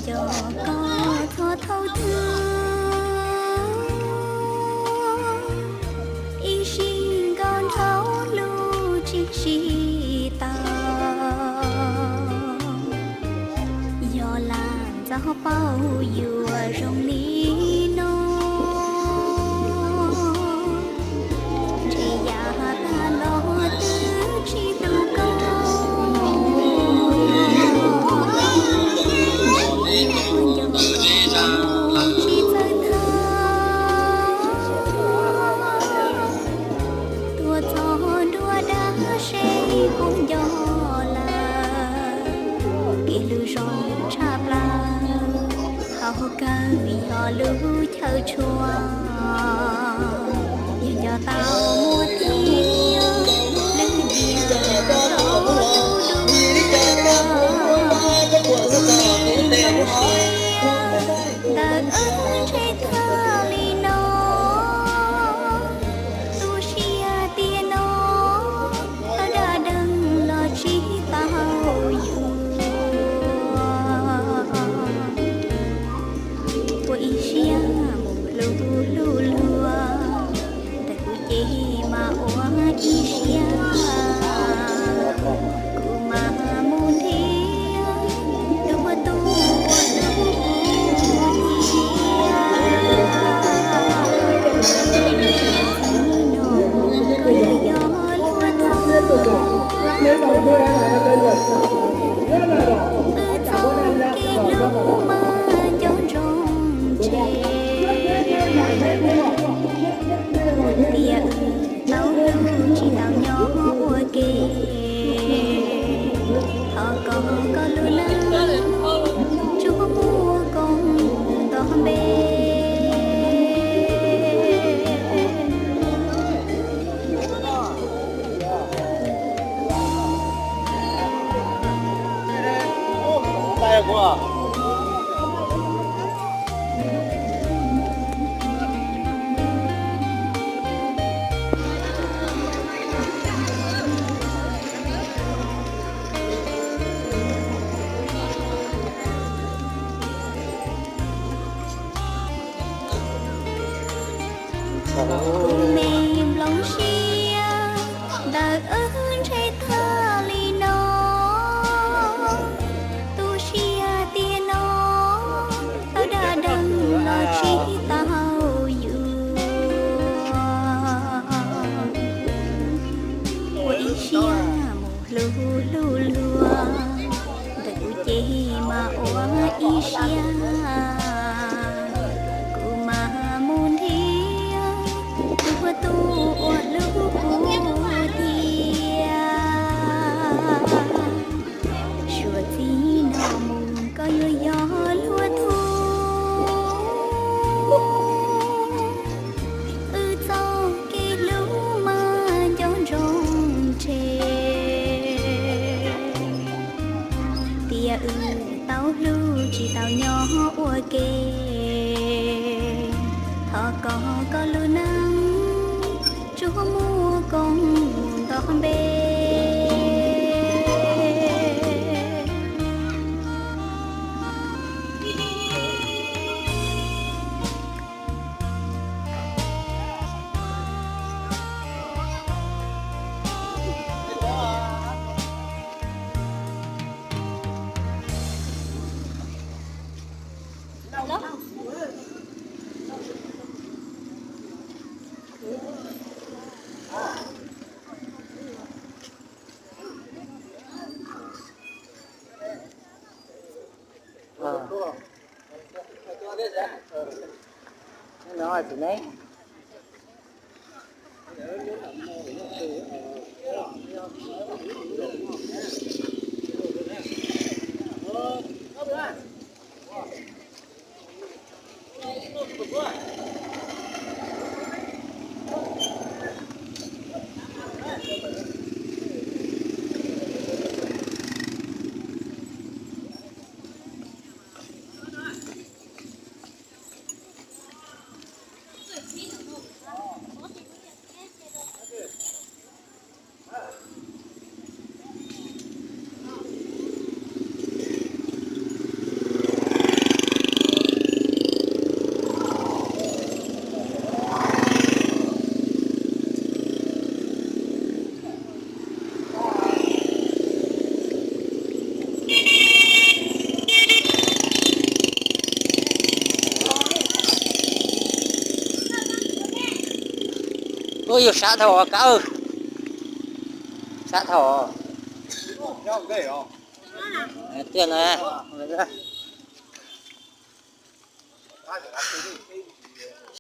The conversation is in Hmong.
Cov koj txhua thaum twg ib sij nkaus nrhau lub tsis sib tau. Yog lam ntxaug paub yuav zoo li no, ntshe yav tag los twb tsis tu koj. Nco tsis txawj thab, tuaj txog nruab dab seb puas nco lawm. Kev hlub zoo tshaj plaws, hauv kawg yog lub chaw tshua. Yog nco tau muaj tiag, lwm tiam tau hlub dua. Ntawm wb ntshe tag li no, tu siab tias no, tau dab deev los tsis tau yuav. Ua ib siab mus hlub hlub luag, ntawm kuv ces mas ua ib siab, kuv mas mus nrhiav tus ua tus ua hlub kuv thiab. Koj yog luag tug, wb txoj kev hlub mas nco ntsoov ntshe, tias wb tau hlub tsis tau nyob ua ke. Thov koj koj lub neej tsuas muaj koob nto npe. Kuv me nplooj siab ntawm wb ntshe tag li no, tu siab tias no, tau dab deev los tsis tau yuav. Ua ib siab mus hlub hlub luag, ntawm kuv ces mas ua ib siab, kuv mas mus nrhiav tus ua tus ua hlub kuv thiab. Suav txij no mus koj yuav yog luag tug, wb txoj kev hlub mas nco ntsoov ntshe, tias wb tau hlub tsis tau nyob ua ke. Thov koj koj lub neej tsuas muaj koob nto npe. Yus sab dhau kav, sab dhau tiag na.